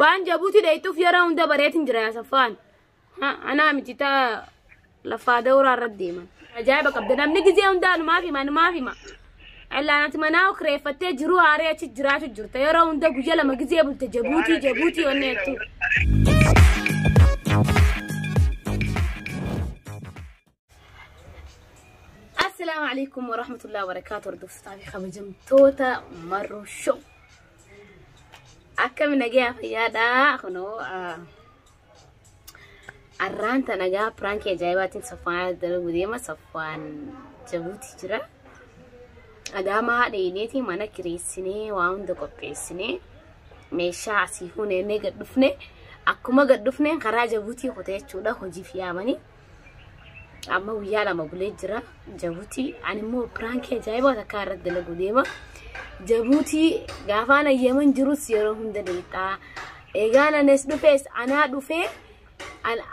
Waan Jabuutii dheeytuuf yeroo hunda bareetin jira yaa Safwaan. Anaa miti taa lafaa dawraa irra deeman. Ajaa'iba qabda namni gizee hunda anumaaf hima anumaaf hima. Allaanati manaa kireeffattee jiruu haaree achi jiraatu jirta yeroo hunda guyya lama gizee bulte Jabuutii Jabuutii wanni jettu. Assalaamu alaikum warahmatullahi wabarakaatu hordoftoota fi kabajamtoota Marruu Show. Akkami nagayaa fayyaadhaa kunoo arraan tana gaa piraankii ajaa'ibaatiin Safwaan dalaguu deema Safwaan Jabuutii jira. Adaamaa dheeyneeti mana kireessinee waa hunda qopheessinee meeshaa asii fuunee gad dhufne akkuma gad dhufneen karaa Jabuutii kutee jechuudha hojiif yaamanii. Amma guyyaa lama bulee jira Jabuutii. Ani immoo piraankii ajaa'ibaa takkaa irratti dalaguu deema. Jabuutii gaafaan ayyaman jirus yeroo hunda deexaa. Eegaan anis dhufees anaa dhufee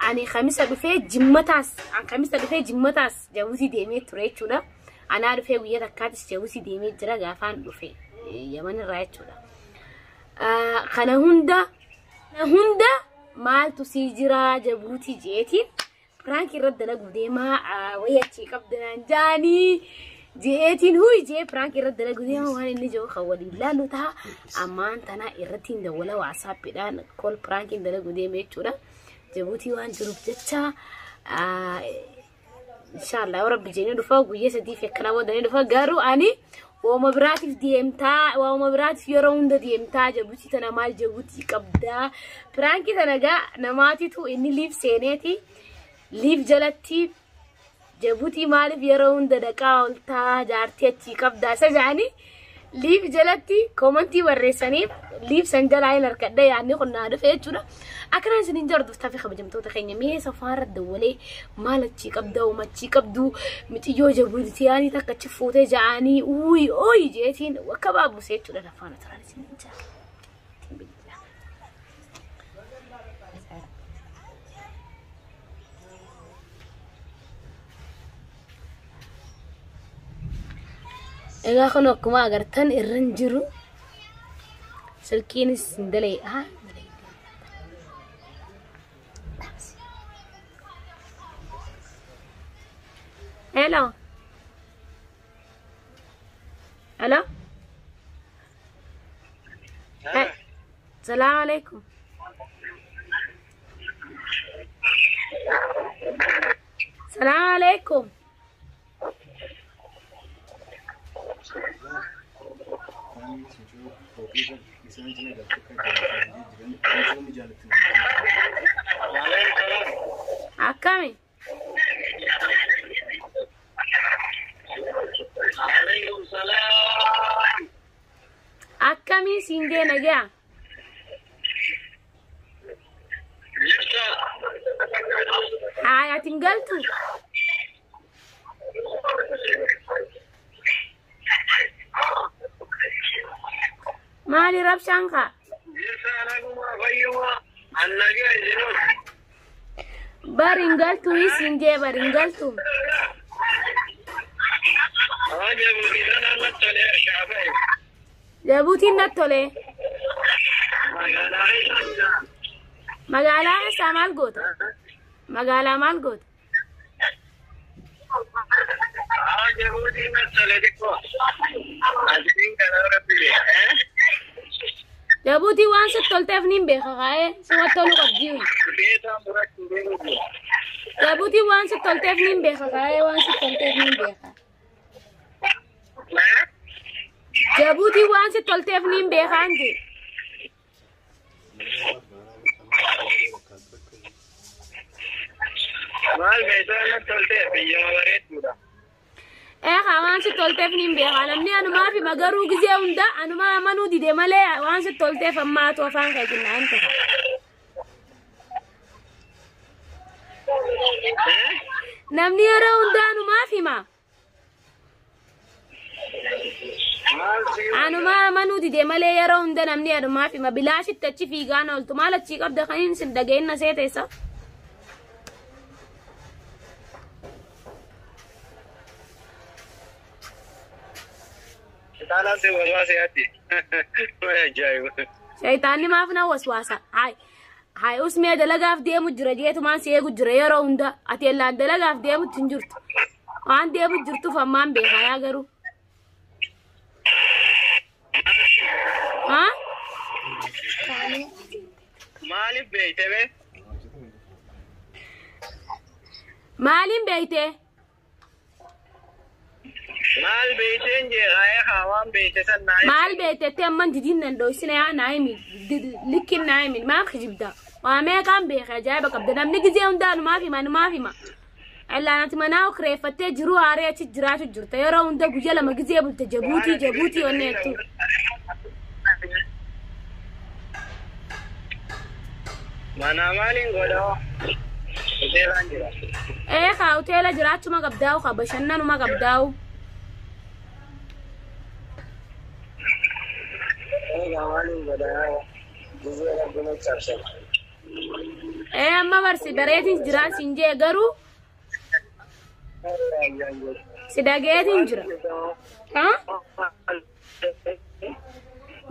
ani kamisa dhufee jimmataas an kamisa dhufee jimmataas Jabuutii deemee ture jechuudha. Anaa dhufee guyyaa takkaatis Jabuutii deemee jira gaafaan dhufe Yaman irraa jechuudha. Kana hunda maaltu sii jira Jabuutii jeetiin piraanki irratti dalaguu deemaa wayii achii qabdanaan jaanii jeetiin huy jee piraanki irratti dalaguu deemaa waan inni jiru kan waliin laallu ta'a. Ammaan tana irratti hin dawwala waasaappiidhaan kol piraanki hin dalaguu deema jechuudha. Jabuutii waan jiruuf jecha inshallah rabbi jeenii dhufa guyyaa sadii fi akkana boodanii dhufa garuu ani waama biraatiif deemtaa waama biraatiif yeroo hunda deemtaa Jabuutii tana maal Jabuutii qabdaa piraankii tana gaa namaatitu inni liif seeneeti. Liif jalatti Jabuutii maaliif yeroo hunda dhaqaa ooltaa jaartii achii qabdaa isa jaanii liif jalatti koomantii barreessaniif liif san jalaa hin harkadhe yaadni kun naa dhufe jechuudha. Akkanaan isin hin hordoftaa fi kabajamtoota keenya mee Safwaan irra dawwalee maal achii qabda uumachii qabdu mixiyyoo Jabuutii yaanii takka achi fuutee ja'anii uuyi ooyi jeetiin akka baabuse jechuudha lafaana turan isin hin jaa. Egaa kun akkuma agartan irra hin jiru. Silkiinis hin dalee. Haa Hello. Hello. Salaam alaikum. Salaam alaikum. Akkami? Alaikum salaam. Akkami siin jee nagaa? Jirta. Haa ati hin galtu? Maali rabshaan kaa? Jirta naguma fayyuma an nagaa isinus. Bari hin galtu siin jee bari hin galtu. Haa Jabuutii sana natti tolee shaafee. Jabuutiin natti tolee. Magaalaa keessa jira. Magaalaa keessaa maal goota? Magaalaa maal goota? Haa Jabuutiin natti tolee xiqqoo. Asiin kana irratti bee. Jabuutii waan sitti tolteef niin beeka kaa'ee sumatti toluu qabdi. Beekaan biratti deemu. Jabuutii waan sitti tolteef niin beeka kaa'ee waan sitti tolteef niin beeka. Jabuutii waan sitti tolteef niin beekaan jee. Maal beekaa natti tolteef biyya bareedduudha. Eegaa waan sitti tolteef niin beeka namni anumaa fi magaruu gizee hunda anumaa amanuu dide malee waan sitti tolteef ammaatu afaan keetiin naan ta'a. Namni yeroo hunda anumaaf hima. Anumaa amanuu dide malee yeroo hunda namni anumaaf hima bilaashitti achi fiigaan ooltu maal achii qabda kan hin sin dhageenna see teessa. Taalaan si waswaasee addi. Ajaa'iba. Shayitaanni maaf na waswaasa? Hayi hayi usmee dalagaaf deemu jira jeetumaan si eegu jira yeroo hunda ati ellaan dalagaaf deemutti hin jirtu. Waan deemu jirtuuf ammaan beekaa yaa garuu. Haa? Maaliif beeyte bee? Maaliin beeyte? Maal beeyteen jee haa waan beeyte san naa. Maal beeytettee amman didiin nan dhoysine yaa naa himi likkin naa himi maaf kijibda? Waa meeqaan beeka ajaa'iba qabda namni gizee hundaa numaaf hima numaaf hima. Illaan ati manaa kireeffattee jiruu haaree achi jiraatu jirta yeroo hunda guyya lama gizee bulte jabuutii jabuutii wanni jettu. Mana maaliin godhaa? Hoteelaan jira. Ee kaa hoteela jiraachuma qabdaa'u kaa bashannanuma qabdaa'u. Egaa maaliin godhaa? Gizee rabbina cabsa. Ee amma barsi bareetiin jiraan siin jee garuu si dhageetiin jira. Haa?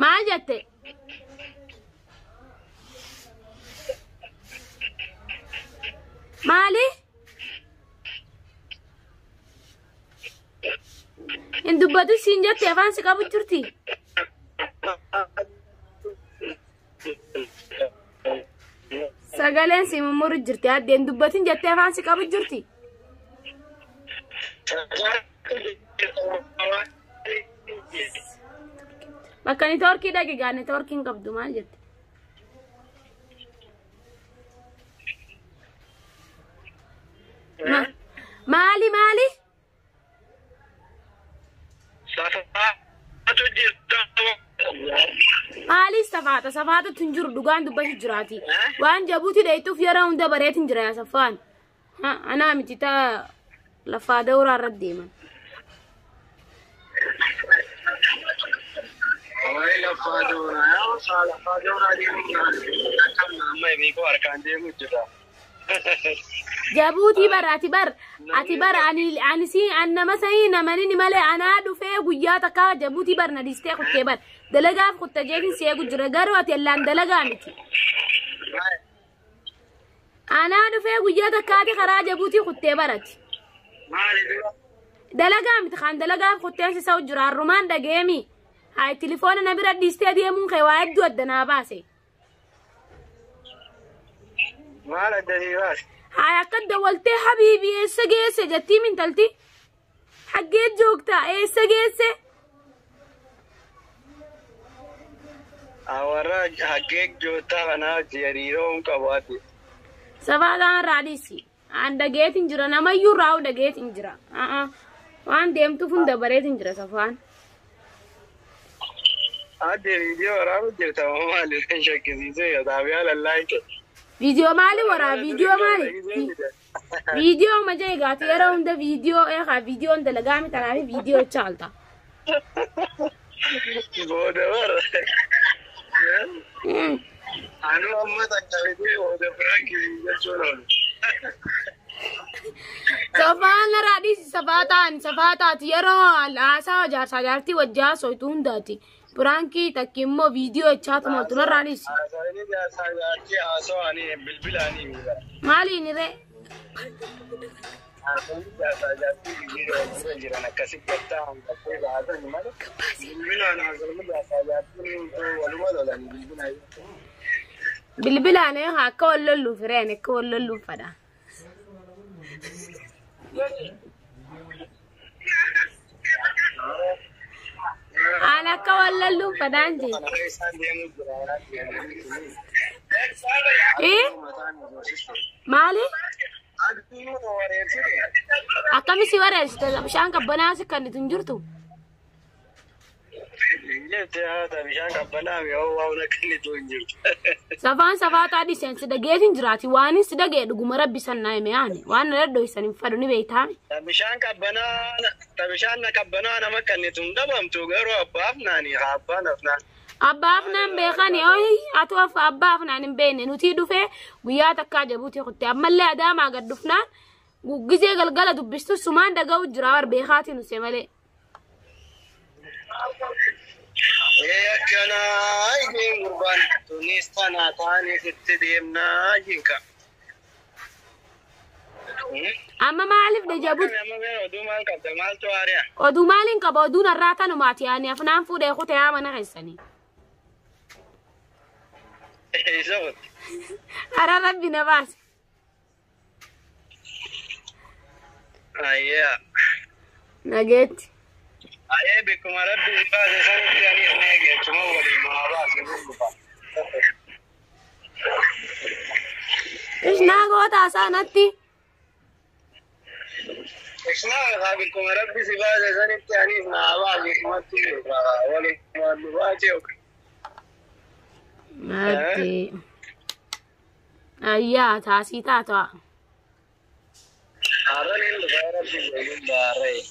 Maal jette? Maali? Hin dubbatu siin jette afaan si qabu jirti. Sagaleen si mummuru jirti addee hin dubbatin jettee afaan si qabu jirti. Bakka neetwoorkii dhaqi gaa neetwoorkii hin qabdu maal jette? Maali maali? Safaatu jirta. Maali safaata safaatatu hin jiru dhugaan dubbatu jiraati. Waan jabuuti dheeytuuf yeroo hunda bareetin jira yaa safaan. Anaa miti taa lafaa dawraa irra deeman. Waa'ee lafaa dooraa yaa lafaa dooraa deemuudhaan akkam amma beekoo harkaan deemu jira. Jabuutii bar ati bar ati bar ani ani si an nama sanii namani malee anaa dhufee guyyaa takka jabuutii bar na dhiistee kuttee bar dalagaaf kutte jeetin si eegu jira garuu ati ellaan dalagaa miti. Anaa dhufee guyyaa takkaati karaa jabuutii kuttee barati. Maali dura? Dalagaa miti kan dalagaaf kutteen si sa'u jira harrumaan dhageemi. Hayi tilifoona na bira dhiistee deemuun kee waa hedduu adda naa baase. Maal adda sii baase? Hayi akka dawwaltee habiibi eessa geesse jettii mintalti? Haggee joogtaa eessa geesse? Warra haggee joottaa kanaa hojii hariiroo hin qabu ati. Safaadhaan irraa dhiisi. An dhageetiin jira namayyuu raa'u dhageetiin jira. Waan deemtuuf hunda bareetiin jira safaan. Adde viidiyoo waraabu jirta moo maali? Shakkisiisee xaabiyaa lallaayite. Viidiyoo maali waraa? Viidiyoo maali? Viidiyoo ma jee gaati yeroo hunda viidiyoo eegaa viidiyoon dalagaa miti kanaaf viidiyoo chaalta. Booda bara. Anu amma takka miti booda biraanki jechuun oolu. Safaan irraa dhiisi safaa ta'an safaa taati yeroo haasaa jaarsaa jaartii wajji haasoftu hundaati. Biraankii takki immoo viidiyoo jechaatuma oltu narraa dhiisi. Haasawanii jaarsaa jaartii haasawanii bilbilaanii miidha. Maaliin irree? Haasawanii jaarsaa jaartii bilbila wajjin jiran akkasitti gattaa hangaftee baatan malee. Bilbilaan haasawanii jaarsaa jaartiin waluma lolanii bilbilaan. Bilbilaan akka wal lolluuf reen akka wal lolluuf fadha. Aan akka wal lolluuf fadhaan jee. Kana isaan deemuu jira. Eh? Maali? Akkami si wareessite bishaan qabbanaa si kan hin jirtu? Bishaan qabbanaa yoo waan akka inni hin jirtu. Safaan safaataa dhiiseen si dhageetiin jiraati. Waan si dhagee dhuguma rabbi san naa hime yaani. Waan na dadho'isan hin fadhu ni beektaame. Bishaan qabbanaa bishaan qabbanaa nama kan hin dhabamtu garuu abbaaf naani abbaan afnaan. Abbaaf naan beekani oyi atu abbaaf naan hin beekne nuti dhufee guyyaa takkaa jabuutii kutte ammallee adaamaa gad dhufnaan gizee galgala dubbistu sumaan dhaga'u jira war beekaatiin nuse malee. Akkanaa isheen gurbaan tunis tana taanee sitti deemnaa jinka. Amma maaliif dejabutti? Amma mee oduu maal qabda? Maaltu haari'a? Oduu maaliin qaba? Oduun har'aa tanumaati. Ani afnaan fuudhee kutee haa mana keessanii. Isa kutte. Hara rabbi na baase. Ayyaa. Nageetti. Ayee bikkuma rabbi si baase sanitti anis na eege achuma waliin maa baase gurgufa. Kishnaa goota asaanatti. Isnaa bikkuma rabbi si baase sanitti anis naa baase kumatti waliin waan nu baase. Matti. Ayyaa taasii taata. Har'aan hin dhufaa rabbi waliin baaree.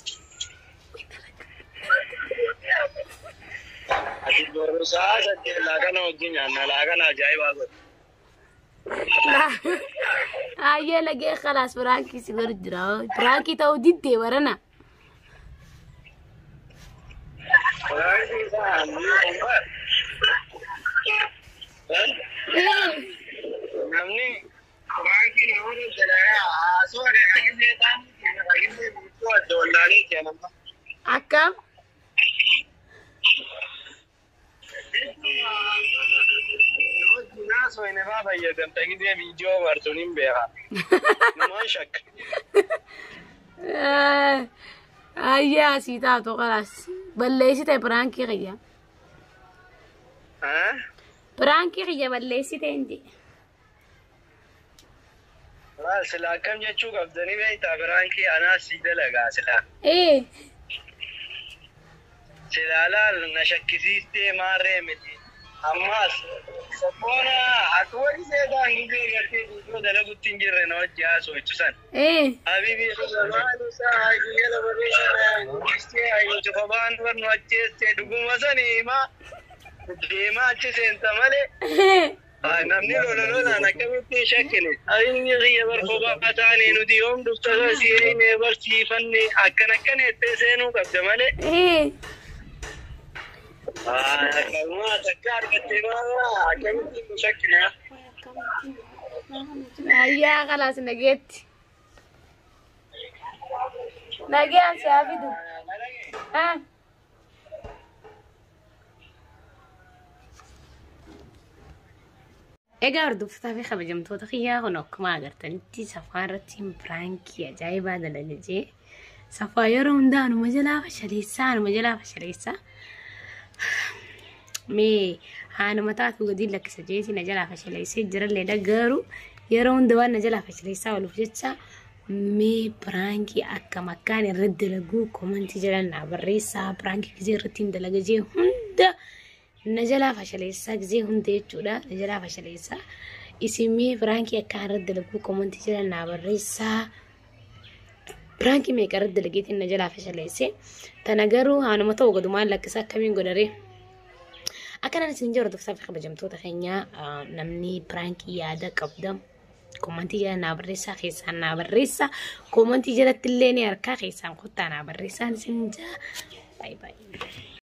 Ati boru sa'a 8 laaqana wajjin nyaanna laaqana ajaa'ibaa godhe. Ayyee lagee khalaas piraankii si godhu jira. Piraankii ta'uu diddee barana. Piraankii isaa namni namni piraankii namoota dalagaa haasoo haqillee ta'anii haqillee guutuu adda wallaalee kenna. Akkam? Naasoo fayyadamta gisee viidiyoo martuun hin beeka. Namaan shakka. Ayyee asii taatu khalaas. Balleessite piraankii kiyya. Piraankii kiyya balleessite hindi. Maal sila akkam jechuu qabdanii beektaa piraankii anaas si dalagaa sila. Ee. Silaa laal na shakkisiistee maarree miti. Ammas sabboona akkuma gisee ta'an gisee gartee viidiyoo dalagutti hin jirre na wajji haasoo san. Ee. Habibi maal isaa guyyaa lama keessa ayyuutu kophaan barnu acheesse dhuguma sani himaa deemaa achi seenta malee. Namni lola lolaan akkamitti hin shakkine. Inni xiyya bar kophaa taane nuti yoom dhufta si'eene barsiifanne akkana akkana jettee seenuu qabda malee. Ee. Akkanuma takka argattee maala akkamitti hin shakkine. Ayyaa khalaas nageetti. Nagee si haa fidu. Egaa hordoftoota fi kabajamtoota kiyyaa kun akkuma agartanitti safaa irratti piraankii ajaa'ibaa dalagee safaa yeroo hundaa anuma jalaa fashaleessaa anuma jalaa fashaleessaa. Mee haanuma taatu gadi lakkisa jeeti na jalaa fashaleessee jirallee garuu yeroo hunda waan na jalaa fashaleessaa ooluuf jecha mee piraankii akkam akkaan irratti dalaguu komantii jala naa barreessaa piraankii gisee irratti hin dalaga jee hunda na jalaa fashaleessaa gisee hunda jechuudha na jalaa fashaleessaa isin mee piraankii akkaan irratti dalaguu komantii jala naa barreessaa piraankii meeqa irratti dalageetiin na jalaa fashaleessee tana garuu haanuma ta'u gadumaan lakkisa akkamiin godharee. Akkanaan isin jiru hordoftoota fi kabajamtoota keenyaa namni piraankii yaada qabda komantii jala naa barreessaa keessaan naa barreessaa komantii jalatti illee ni harkaa keessaan kottaa naa barreessaan isin jaa baay'ee baay'ee.